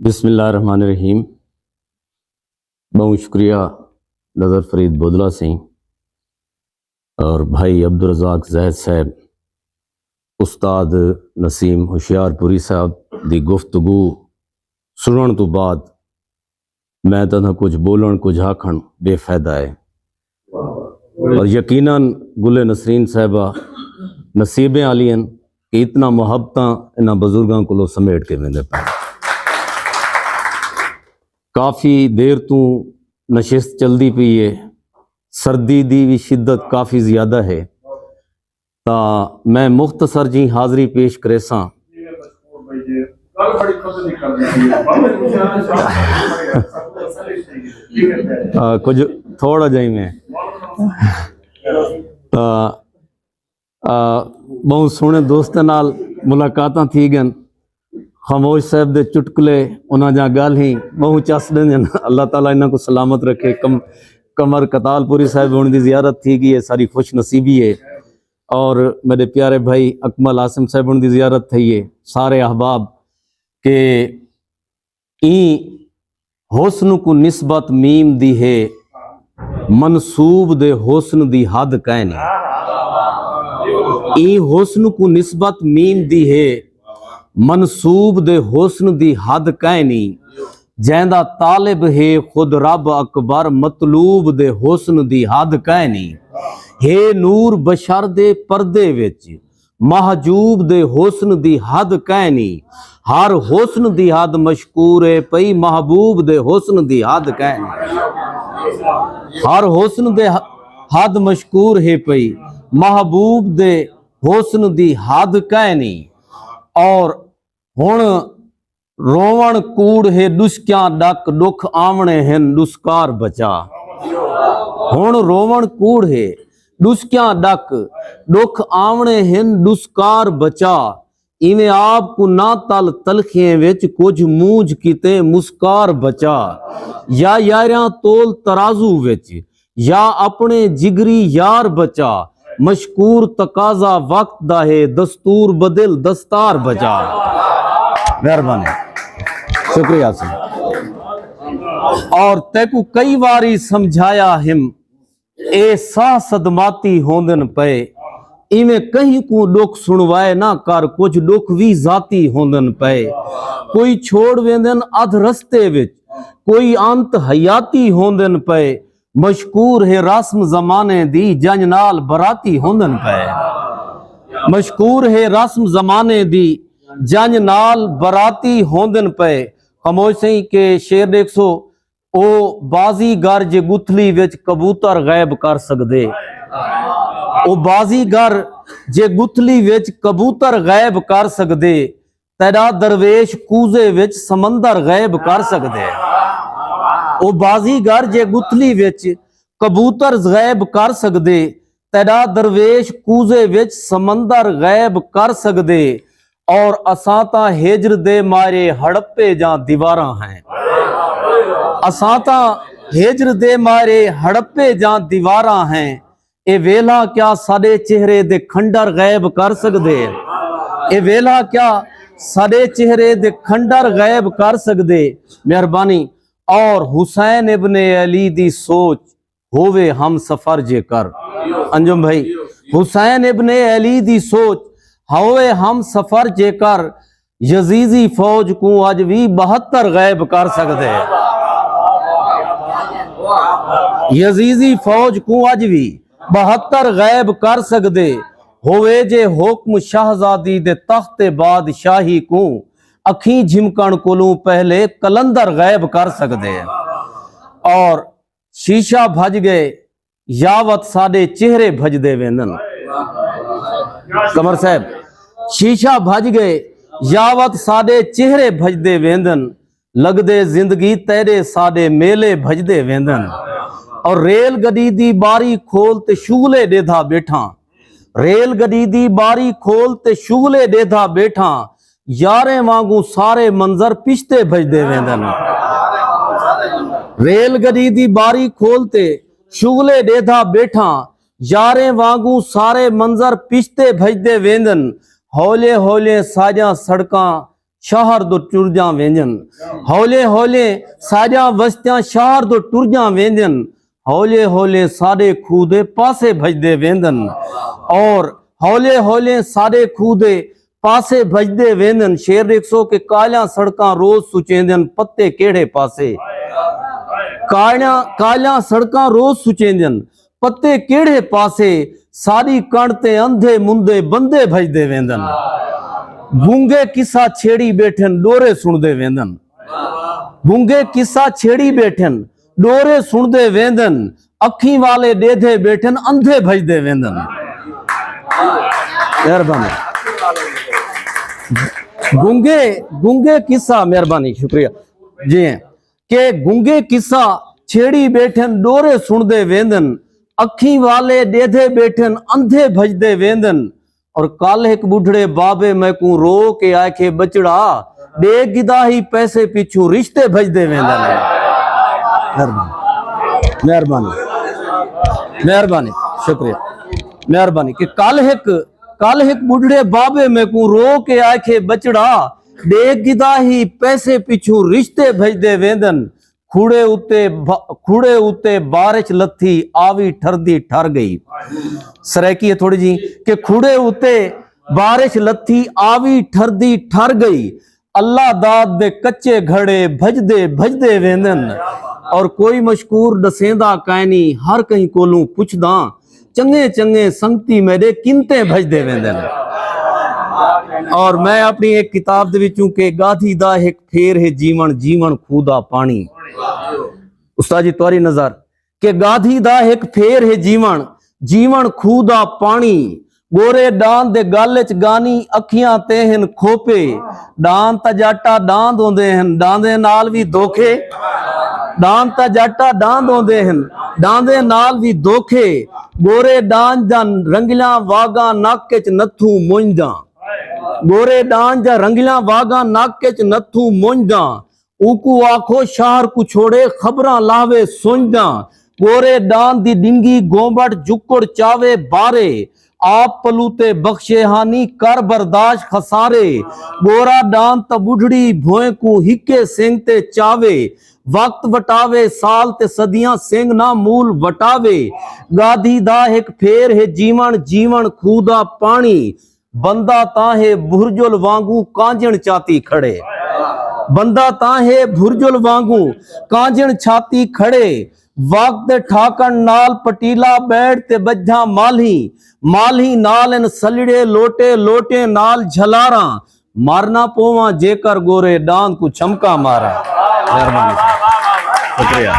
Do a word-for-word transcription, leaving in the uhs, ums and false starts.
بسم اللہ الرحمن الرحیم۔ بہوں شکریہ نظر فرید بودلا سئیں اور بھائی عبدالرزاق زاہد صاحب، استاد نسیم ہوشیار پوری صاحب دی گفتگو سنݨ توں بعد میں تہاں کجھ بولݨ، کجھ آکھݨ بے فائدہ ہے۔ اور یقیناً گل نسرین صاحبہ نصیبیں آلی ہن کہ اتنا محبتاں انہاں بزرگاں کولوں سمیٹ کے ویندے پئے۔ کافی دیر توں نشست چلدی پئی ہے، سردی دی وی شدت کافی زیادہ ہے، تاں میں مختصر جی حاضری پیش کریساں۔ آ، کجھ تھوڑا جائی میں، آ، آ، بہوں سوہݨے دوستاں نال ملاقاتاں تھی ڳن۔ خاموش صاحب دے چٹکلے، انہاں دیاں ڳالھیں بہوں چس ݙیندن۔ اللہ تعالیٰ انہاں کوں سلامت رکھے۔ کم-، قمر کتال پوری صاحب ہݨ دی زیارت تھی ڳئی ہے، ساری خوش نصیبی ہے۔ اور میݙے پیارے بھائی اکمل عاصم صاحب ہݨ دی زیارت تھئی ہے، سارے احباب کہ ایں حسن کوں نسبت میم دی ہے، منسوب دے حسن دی حد کائنی۔ ایں حسن کوں نسبت میم دی ہے، منسوب دے حسن دی حد کائنی۔ جیندا طالب ہے خود رب اکبر، مطلوب دے حسن دی حد کائنی۔ ہے نور بشر دے پردے وچ، محجوب دے حسن دی حد کائنی۔ ہر حسن دی حد مشکور ہے پئی، محبوب دے حسن دی حد کائنی۔ ہر حسن دے ح-، حد مشکور ہے پئی، محبوب دے حسن دی حد کائنی۔ اور ہݨ رووݨ کوڑ ہے ݙسکیاں ݙک، ݙکھ آوݨے ہن ݙسکار بچا۔ ہݨ رووݨ کوڑ ہے ݙسکیاں ݙک، ݙکھ آوݨے ہن ݙسکار بچا۔ ایویں آپ کوں نہ تل تلخیں وچ، کجھ مونجھ کیتے مسکار بچا۔ یا یاریاں تول ترازو وچ، یا اپݨے جگری یار بچا۔ مشکور تقاضا وقت دا ہے، دستور بدل دستار بچا۔ مہربانی، شکریہ سئیں۔ اور تیکوں کئی واری سمجھایا ہم، اے ساہ صدماتی ہوندن پئے۔ ایویں کہیں کوں ݙکھ سݨوائے نہ کر، کجھ ݙکھ وی ذاتی ہوندن پئے۔ کوئی چھوڑ ویندن ادھ رستے وچ، کوئی انت حیاتی ہوندن پئے۔ مشکور ہے رسم زمانے دی، جنج نال براتی ہوندن پئے۔ مشکور ہے رسم زمانے دی، جنج نال براتی ہوندن پئے۔ خاموش سئیں کہ شعر ݙیکھسو، او بازی گر جے ڳتھلی وچ کبوتر غائب کر سڳدے۔ او بازی گر جے ڳتھلی وچ کبوتر غائب کر سڳدے، تیݙا درویش کوزے وچ سمندر غائب کر سڳدے۔ او بازی گر جے ڳتھلی وچ کبوتر غائب کر سڳدے، تیݙا درویش کوزے وچ سمندر غائب کر سڳدے۔ اور اساں تاں ہجر دے مارے ہڑپے جاں دیواراں ہیں۔ اساں تاں ہجر دے مارے ہڑپے جاں دیواراں ہیں۔ اے ویلھا کیا ساݙے چہرے دے کھنڈر غائب کر سڳدے؟ اے ویلھا کیا ساݙے چہرے دے کھنڈر غائب کر سڳدے؟ مہربانی۔ اور حسین ابن علی دی سوچ ہووے ہم سفر جے کر۔ انجم بھائی، حسین ابن علی دی سوچ ہووے ہم سفر جے کر، یزیدی فوج کوں اڄ وی ٻہتر غائب کر سڳدے۔ یزیدی فوج کوں اڄ وی ٻہتر غائب کر سڳدے۔ ہووے جے حکم شہزادی دے تخت بادشاہی کوں، اکھیں جھمکݨ کولوں پہلے قلندر غائب کر سڳدے۔ اور شیشہ بھڄ ڳئے، یاوت ساݙے چہرے بھڄدے ویندن۔ قمر صاحب، شیشہ بھڄ ڳئے، یاوت ساݙے چہرے بھڄدے ویندن۔ لڳدے زندگی تیݙے ساݙے میلے بھڄدے ویندن۔ اور ریل گݙی دی ٻاری کھول تے شغلے ݙیدھا ٻیٹھاں۔ ریل گݙی دی ٻاری کھول تے شغلے ݙیدھا ٻیٹھاں، یاریں وانگوں سارے منظر پچھتے بھڄدے ویندن۔ ریل گݙی دی ٻاری کھول تے شغلے ݙیدھا ٻیٹھاں، یاریں وانگوں سارے منظر پچھتے بھڄدے ویندن۔ ہولے ہولے ساݙیاں سڑکاں شہر دو ٹرجاں ویندن۔ ہولے ہولے ساڈیاں وستیاں شہر دو ٹرجاں ویندن۔ ہولے ہولے ساڈے کھوہ دے پاسے بھجدے ویندن۔ اور ہولے ہولے ساڈے کھوہ دے پاسے بھجدے ویندن۔ شعر ݙیکھسو کہ کالیاں سڑکاں روز سچیندن، پتے کیڑھے پاسے؟ کالیاں، کالیاں سڑکاں روز سچیندن، پتے کیڑھے پاسے؟ ساݙی کݨ تے اندھے مندھے بندے بھڄدے ویندن۔ گنگے قصہ چھیڑی ٻیٹھن، ݙورے سݨدے ویندن۔ گنگے قصہ چھیڑی ٻیٹھن، ݙورے سݨدے ویندن۔ اکھیں والے ݙیدھے ٻیٹھن، اندھے بھڄدے ویندن۔ مہربانی۔ گنگے، گنگے قصہ، مہربانی، شکریہ۔ جی، کہ گنگے قصہ چھیڑی ٻیٹھن، ݙورے سݨدے ویندن۔ اکھیں والے ݙیدھے ٻیٹھن، اندھے بھڄدے ویندن۔ اور کل ہک ٻڈھڑے بابے میکوں رو کے آکھے، ٻچڑا، ݙے گدا ہی پیسے پچھوں رشتے بھڄدے ویندن۔ مہربانی، مہربانی، مہربانی، شکریہ، مہربانی۔ کہ کل ہک، کل ہک ٻڈھڑے بابے میکوں رو کے آکھے، ٻچڑا، ݙے گدا ہی پیسے پچھوں رشتے بھڄدے ویندن۔ کھوڑے اتے ب-، کھوڑے اتے بارش لتھی، آوی ٹھردی ٹھر ڳئی۔ سرائیکی ہے تھوڑی جی، کہ کھوڑے اتے بارش لتھی، آوی ٹھردی ٹھر ڳئی۔ اللہ داد دے کچے گھڑے بھڄدے بھڄدے ویندن۔ اور کوئی مشکور ݙسیندا کائنی، ہر کہیں کولوں پچھداں۔ چنڳے چنڳے سنگتی میݙے قیمتیں بھڄدے ویندن۔ اور میں اپݨی ہک کتاب دے وچوں کہ گادھی دا ہک پھیر ہے جیوݨ، جیوݨ کھوہ دا پاݨی۔ استاد جی، تہاݙی نظر کہ گادھی دا ہک پھیر ہے جیوݨ، جیوݨ کھوہ دا پاݨی۔ ڳورے ݙاند دے ڳل اچ ڳانی، اکھیاں تے ہن کھوپے۔ ݙاند تاں ڄٹا ݙاند ہوندے ہن، ݙاندیں نال وی دھوکھے۔ ݙاند تاں ڄٹا ݙاند ہوندے ہن، ݙاندیں نال وی دھوکھے۔ ڳورے ݙاند دیاں رنگلیاں واڳاں، نک اچ نتھوں مونجھداں۔ ڳورے ݙاند دیاں رنگلیاں واڳاں، نک اچ نتھوں مونجھداں۔ اوکوں آکھو شہر کوں چھوڑے، خبراں لاہوے سنڄداں۔ ڳورے ݙاند دی ݙنگھی گونبٹ، جکڑ چاوے بارے۔ آپ پلو تے بخشے ہانی، کر برداشت خسارے۔ ڳورا ݙاند تاں ٻڈھڑی بھوئیں کوں ہکے سنگ تے چاوے۔ وقت وٹاوے سال تے صدیاں، سنگ نہ مول وٹاوے۔ گادھی دا ہک پھیر ہے جیوݨ، جیوݨ کھوہ دا پاݨی۔ بندہ تاں ہے بھرجل وانگوں کانجݨ چاتی کھڑے۔ بندہ تاں ہے بھرجل وانگوں کانجݨ چاتی کھڑے۔ وقت دے ٹھاکݨ نال پٹیلا، ٻیڑ تے ٻجھاں مالھیں۔ مالھیں نال ہن سلڑے لوٹے، لوٹیں نال جھلاراں۔ مر نہ پوواں جیکر ڳورے ݙاند کوں چھمکا ماراں۔ مہربانی۔ شکریہ۔